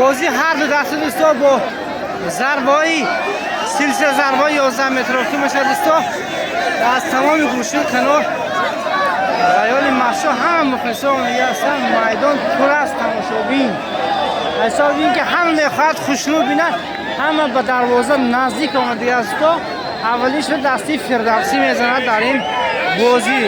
Бозӣ ҳар ду даста дӯсто бо зарбаҳои силсила зарбаҳои 11 метрофӣ мешавад дӯсто. Аз тамоми гӯшаи канор райони Мастчоҳ ҳама мухлисон омада ҳастанд. Майдон пур аст тамошобин. Ҳисоби ин ки ҳама мехоҳад хушрӯ бинад, ҳама ба дарвоза наздик омада аст дӯсто. Аввалин шуд дастаи Фирдавсӣ мезанад дар ин бозӣ.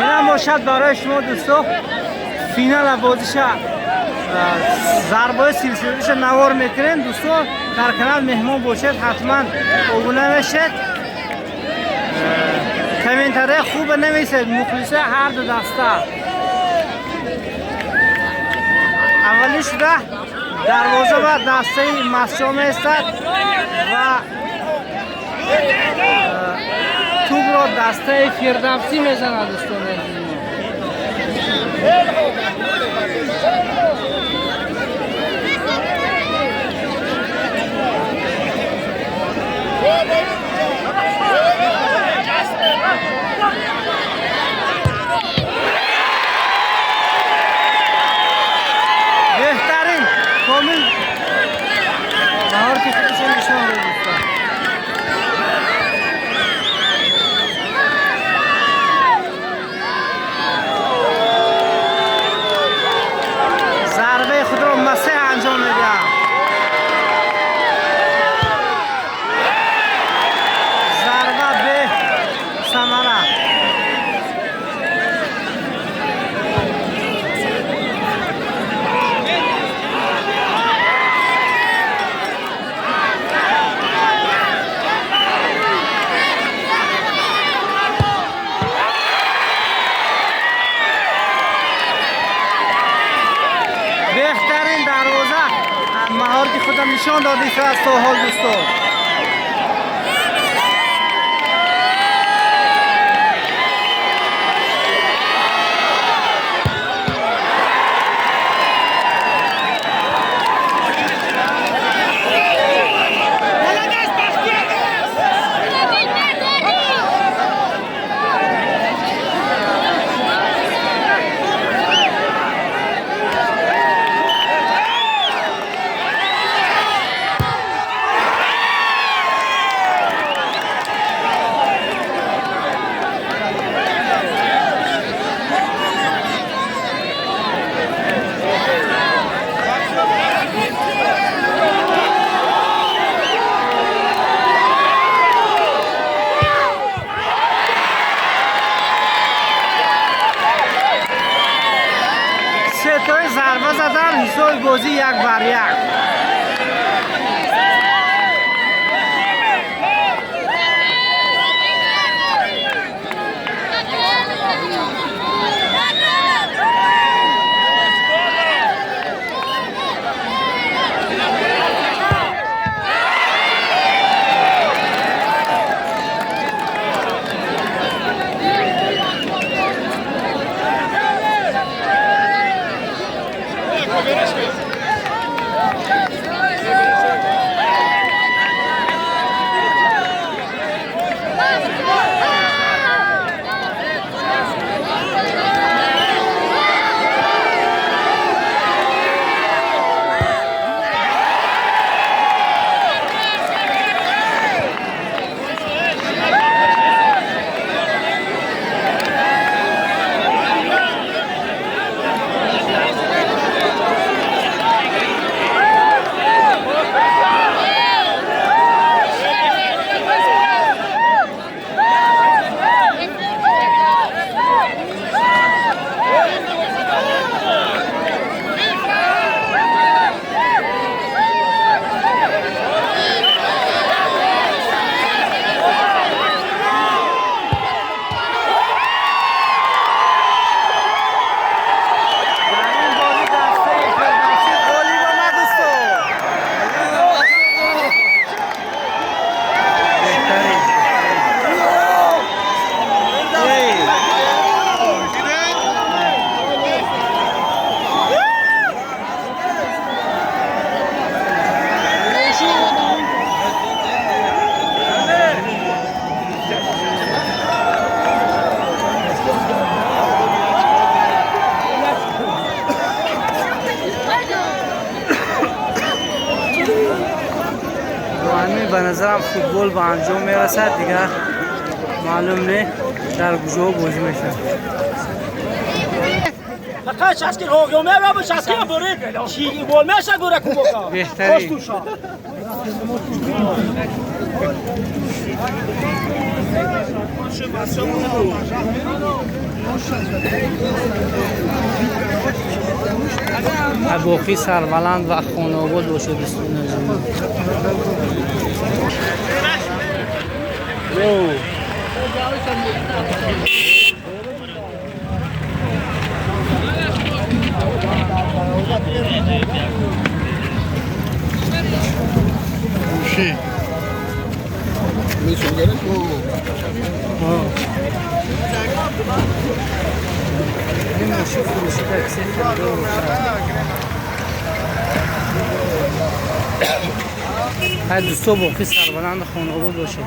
Инам бошад барои шумо дӯсто финала бозиша зарбаи силсилаша навор мекунем дӯсто. Дар канал меҳмон бошед, ҳатман обуна мешед, комментария хуба нависед. Мухлиса ҳар ду даста. Аввалин шуда дарвоза ба дастаи Мастчоҳ меистад ва тӯбро дастаи Фирдавсӣ мезанад дӯстони азизи мо. Беҳтарин комил маҳорати худашон нишон дод дӯстон. Зарбаи худро Масеҳ анҷом медиҳад. Зарба бесамара. Беҳтарин дарвоза маҳорати худро нишон дода истодааст то ҳол дӯстон. Сетои зарба задан, ҳисоби бозӣ 1-1. Назарам, футбол ба анҷом мерасад. Дигар маълум не, дар куҷо бозӣ мешавад. Фақат шаски роғё мева шаски бурид. Чи гол меша гура кубока. Беҳтарин. Боқӣ сарбаланд ва хонаобод бошед, дӯстони азиз. Ин мошин фурӯшӣ, такси харидор бошад. Ҳай, дӯсто, боқӣ сарбаланду хонаобод бошед.